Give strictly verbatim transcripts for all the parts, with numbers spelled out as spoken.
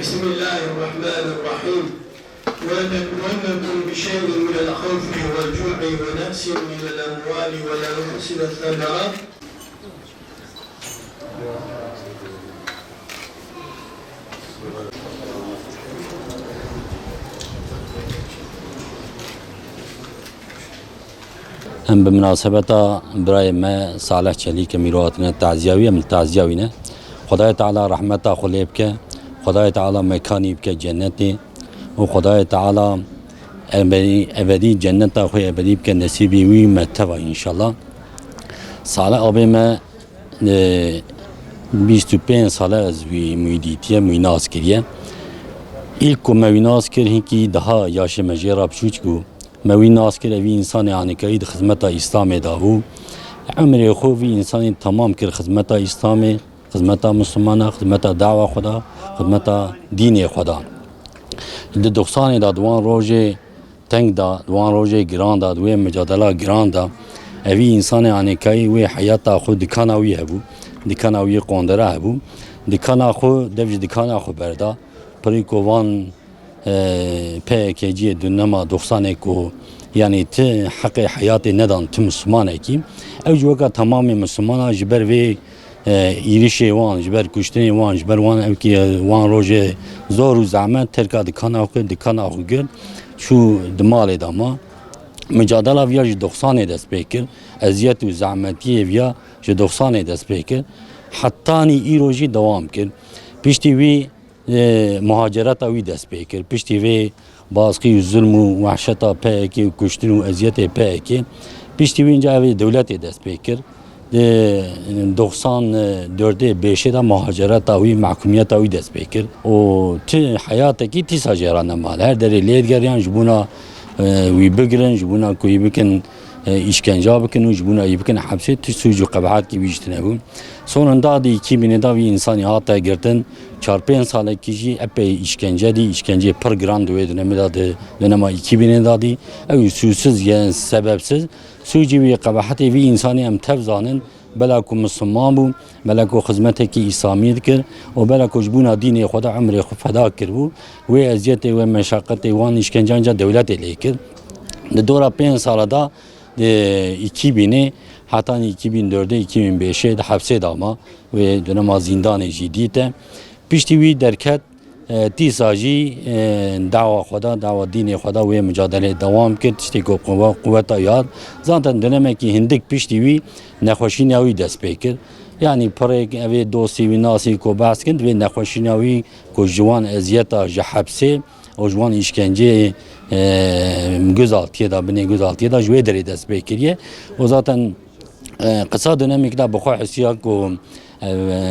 بسم الله الرحمن الرحيم. ولنبلونكم بشيء من الخوف والجوع ونقص من الأموال والأنفس والثمرات. Em bi minasebeta birayê me Salih Çelîk em îro hatine taziya wî, em li taziya wî ne. Xwedayê Teala rehmeta xwe lê bike, Xwedayê Teala mekanî bike cennetê û Xwedayê Teala ebedî, ebedî cenneta xwe ebedî bike nesîbî wî me teva înşallah. Salih abê me, e, bîst û pênc sale ez wî, wî dîtiye, wî nas kiriye. Îlk ku me wî nas kir, hinkî daha yaşê me jê re biçûçik bû. Me wî nas kir, evî însanê anîkayî di xizmeta Îslamê de bû. Emrê xwe vî însanî temam kir xizmeta Îslamê, xizmeta Mislimana, xizmeta dawa Xweda, xizmeta dînê Xweda. Di doxsanê de, di wan rojê teng de, di wan rojê giran de, di wê micadela giran de, evî însanê anîkayî wê heyata xwe dikana wî hebû, dikana wî qondera hebû. Dikana xwe, dev ji dikana xwe berda. Pirî ku van e, P K K'ciyê di nema doxsanê ku, yanî ti heqê heyatê nedan ti Mislimanekî. Ew jî weka temamê Mislimana ji ber vê, e, îrişê wan, ji ber kuştinê wan, ji ber wan ewkê wan rojê zor û zehmet terka dikana xwe, dikana xwe kir, çû di malê de ma. Micadela viya ji doxsanê dest pê kir, eziyet û zehmetiyê viya ji doxsanê dest pê kir. Hetanî îro jî dewam kir. Piştî wî e, muhacereta wî dest pê kir. Piştî vê baskî û zulm û wehşeta P K K û kuştin û eziyetê P K K, piştî wî înca ev ê dewletê dest pê kir. Di doxsan dördê bêşê de muhacereta wî, mehkumiyeta wî dest pê kir. Û ti heyatekî tîsa jê re nema. Li her derê lê digeriyan ji bona, e, wî bigirin, ji bona ku wî bikin, e, îşkenca bikin û ji bona wî bikin hepsê, ti sûc û qebehetkî wî ji tine bû. Sonunda di iki binê de vî însanî hate girtin. Çar pênc salekî jî epey îşkence dî, îşkenceyê pir giran di wê dönemê de, di dönema iki binê de dî. Ew sûsiz, yên sebepsiz. Sûcî wî, qebehetê vî însanî em tev zanin, bela ku Misliman bû, bela ku xizmetekî Îslamî dikir û bela ku ji bona dînê xwe de emrê xwe feda kiribû. Wê eziyetê, wê meşaqetê, wan îşkencan ca dewletê lê kir. Di dora pênc sala de, di iki binê, hetanî iki bin dördê, iki bin bêşê di hepsê de ma. Wê dönema zîndanê jî dîte. Piştî wî derket, e, dîsa jî, e, dawa xwe da, dawa dînê xwe da, wê micadelê dewam kir, tiştê ku quwe-, quweta yar. Zaten dönemekî hindik piştî wî nexweşîna wî dest pê kir. Yanî pirêk evê dostî wî nasî ku behs kin, divê nexweşîna wî ku ji wan eziyeta ji hepsê û ji wan îşkenceyê, e, guzaltiyê de, binê guzaltiyê de ji wê derê dest pê kiriye. Û zaten, e, qisa dönemêk de bi xwe hisiya ku, e,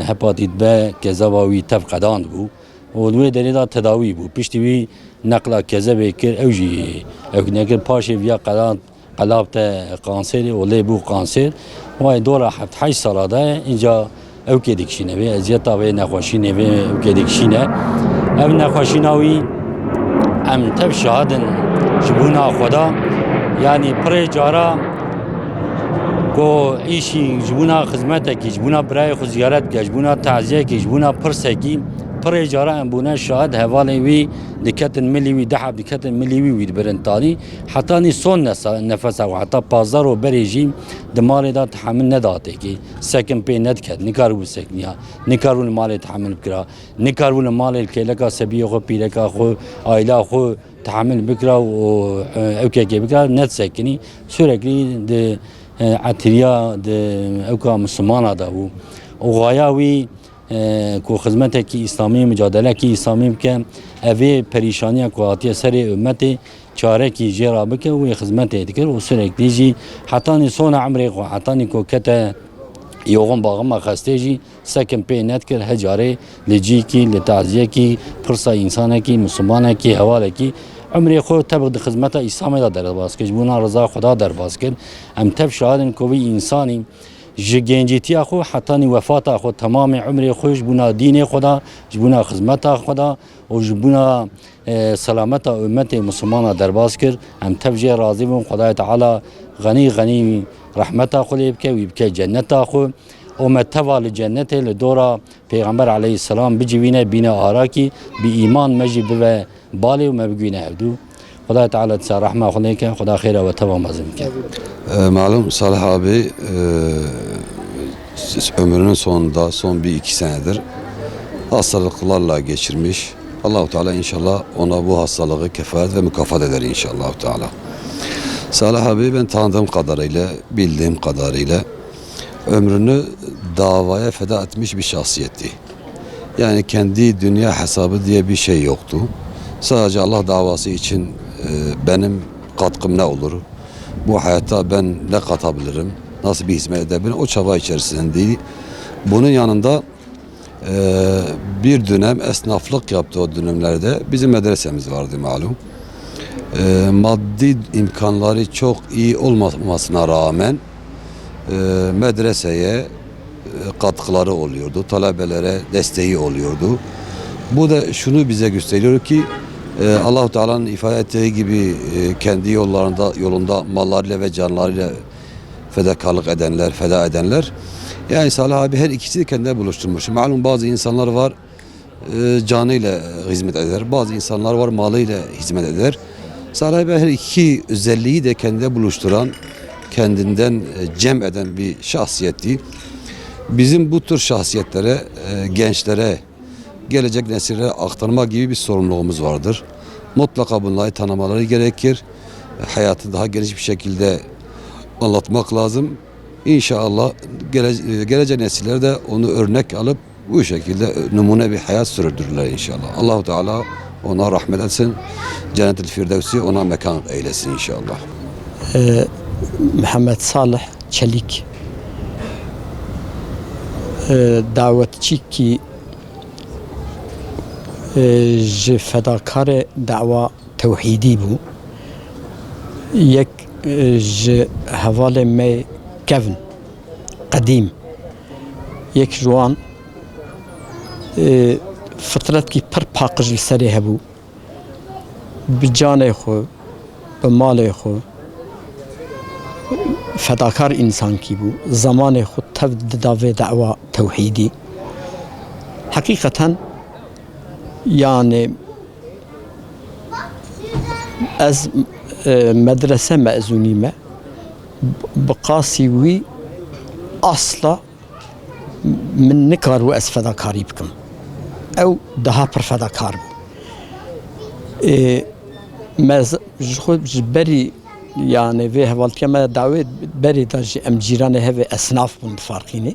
hepatît B kezeba wî tev qedand bû û di wê derê de tedawî bû. Piştî wî neqla kezebê kir, ew jî ew nekir. Paşê viya qedan qelab te kanserê û lê bû kanser. Wayê dora heft heşt sala de înca ewkê dikişîne vê eziyeta, vê nexweşînê, vê ewkê dikişîne. Ev nexweşîna wî em tev şahid in ji bona xwe da. Yanî pirê cara ku îşî ji bona xizmetekî, ji bona birayê xwe ziyaret bike, ji bona taziyekî, ji bona pirsekî, pirê cara em bûne şahid, hevalê wî diketin milî wî, du heb diketin milî wî, wî dibirin talî. Hetanî son nesa-, nefesa xwe, heta pazdeh roj berê jî di malê de tehemil nedatê kê. Sekin pê nediket, nikaribû sekiniya, nikaribû li malê tehemil bikira, nikaribû li malê li kêleka sebiyê xwe, pîreka xwe, aîla xwe tehemil bikira û, e, ewkekê bikira, nedisekinî. Sürekli di, e, etiriya, di ewka Mislimana de bû. Û xaya wî e, ku xizmetekî Îslamî, micadelekî Îslamî bike, evê perîşaniya ku hatiye serê ummetê çarekî jê re bike û wê xizmetê dikir û süreklî jî hetanî sona emrê xwe, hetanî ku kete yoxin baxima xestê jî sekin pê nedikir, he carê li cîkî, li taziyekî, pirsa însanekî, mislimanekî, hevalekî emrê xwe tev di xizmeta Îslamê de derbas kir, ji bona riza Xweda derbas kir. Em tev şahid in ku vî însanî ji gencîtiya xwe hetanî wefata xwe, temamê umrê xwe ji bona dînê xwe da, ji bona xizmeta xwe da û ji bona, e, selameta ummetê Mislimana derbas kir. Em tev jê razî bûn. Xwedayê Teala xenî xenî rehmeta xwe lê bike, wî bike cenneta xwe. û me teva li cennetê li dora Pêxember aleyhisselam bicivîne bîne arakî, bi îman me jî bive balê û me bigwîne hevdû. Xwedayê Teala disa rehma xwe lê ke, Xweda xêra we teva mezin bike. E, malum Salih abi, e, s-, ömrünün sonunda son bir iki senedir hastalıklarla geçirmiş. Allahu Teala inşallah ona bu hastalığı kefaret ve mükafat eder inşallah Teala. Salih abi ben tanıdığım kadarıyla, bildiğim kadarıyla ömrünü davaya feda etmiş bir şahsiyetti. Yani kendi dünya hesabı diye bir şey yoktu. Sadece Allah davası için, e, benim katkım ne olur? Bu hayatta ben ne katabilirim? Nasıl bir hizmet edebilirim? O çaba içerisindeydi. Bunun yanında, e, bir dönem esnaflık yaptı o dönemlerde. Bizim medresemiz vardı malum. E, maddi imkanları çok iyi olmamasına rağmen, e, medreseye, e, katkıları oluyordu, talebelere desteği oluyordu. Bu da şunu bize gösteriyor ki, e, Allahu Teala'nın ifade ettiği gibi, e, kendi yollarında, yolunda mallarıyla ve canlarıyla fedakarlık edenler, feda edenler. Yani Salih abi her ikisi de kendine buluşturmuş. Malum bazı insanlar var, e, canıyla hizmet eder. Bazı insanlar var, malıyla hizmet eder. Salih Bey her iki özelliği de kendinde buluşturan, kendinden, e, cem eden bir şahsiyetti. Bizim bu tür şahsiyetlere, e, gençlere, gelecek nesillere aktarma gibi bir sorumluluğumuz vardır. Mutlaka bunları tanımaları gerekir. Hayatı daha geniş bir şekilde anlatmak lazım. İnşallah gele-, e, gelecek nesiller de onu örnek alıp bu şekilde numune bir hayat sürdürürler inşallah. Allahu Teala ona rahmet etsin. Cennet-i Firdevsi ona mekan eylesin inşallah. Ee, Mehmet Salih Çelik, e, davetçîkî, e, ji fedakarê dawa tewhîdî bû. Yek, e, ji hevalê me kevn, qedîm, yek ji wan, e, fitretkî pir paqij li serê hebû. Bi canê xwe, bi malê xwe fedakar însankî bû. Zemanê xwe tev dida vê dawa tewhîdî. Heqîqeten, yani, ez, e, medrese mezûnî me. Bi qasî wî asla min nikaribû ez fedakarî bikim. Ew daha pir fedakar bû. Ê, me z-, ji xwe ji berî, yani vê hevaltiya me dawê berê de jî em cîranê hevê esnaf bûn bi Farqînê.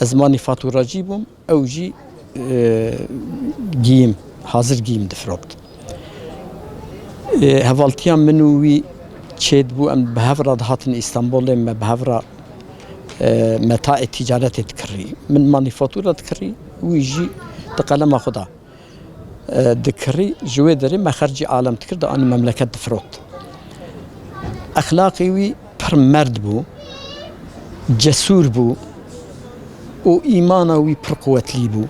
Ez manîfaturacî bûm. Ew jî, e, giyim, hazir giyim difirot. E, hevaltiya min û wî çêdibû, em bi hev re dihatin Îstanbulê, me bi hev re, e, metaê tîcaretê dikirî. Min manîfatura dikirî, wî jî di qelema xwe de, e, dikirî. Ji wê derê me xercî alem dikir, dianî memleket difirot. Exlaqê wî pir merd bû, cesûr bû û îmana wî pir quwetlî bû.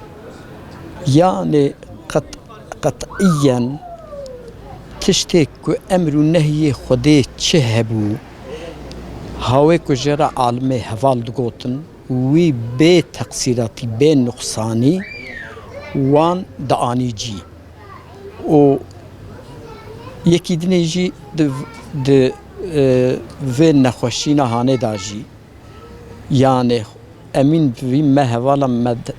Yanê qet-, qet'iyen tiştê ku emr û nehyê Xwedê çi hebû, hawê ku jê re alimê heval digotin, wî bê teqsîratî, bê nuqsanî wan dianî cî. Û yekî dinê jî di, di, e, vê nexweşîna hanê de jî, yanê Emîn bi vî me hevala me di,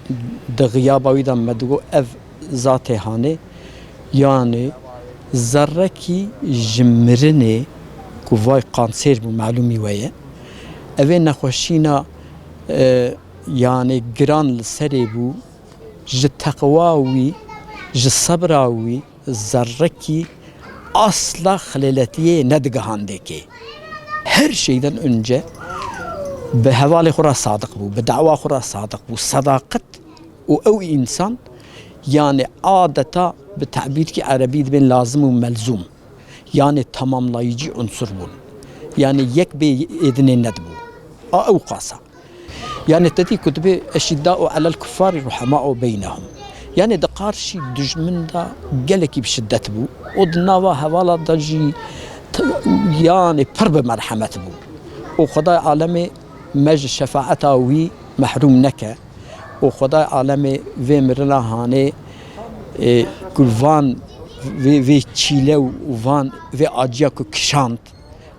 di xiyaba wî de me digot, ev zatê hanê, yanê zerrekî ji mirinê ku vay kanser bû, malûmî we ye. Evê nexweşîna, e, yanê giran li serê bû, ji teqwa wî, ji sebra wî zerrekî asla xilêletiyê nedigihandê kê. Her şeyden önce bi hevalê xwe re sadiq bû, bi dawa xwe re sadiq bû. Sedaqet û ew însan, yani adeta bi tabîrkî erebî dibên lazim û melzûm, yani tamamlayıcı unsur bûn. Yani yek bê êdinê nedibû. A ew qasa. Yani te dî ku dibê eşîdda'u alel kuffari ruhama'u beynehum. Yani di qarşî dijmin de gelekî bi şiddet bû. Û di nava hevala de jî t-, yani pir bi merhemet bû. Û Xwedayê alemê me ji şefaeta wî Mehrûm neke û Xwedayê alemê vê mirina hanê, e, ku van vê, vê çîle û van vê aciya ku kişand,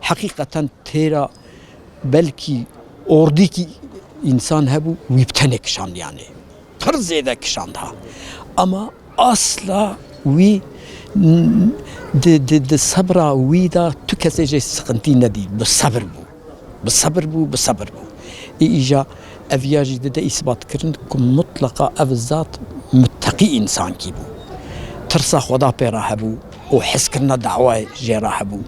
heqîqeten têra belkî ordîkî însan hebû, wî bi tenê kişandiyanê. Pir zêde kişand ha. Ama asla wî n-, di, di, di sebra wî de tu kesê jê siqintî nedî. Bi sebir bû. Bi sebir bû, bi sebir bû. Ê îja ev ya jî dide îsbatkirin ku mutleqa ev zat mutteqî însankî bû. Tirsa Xweda pê re hebû û hezkirina dawayê jê re hebû.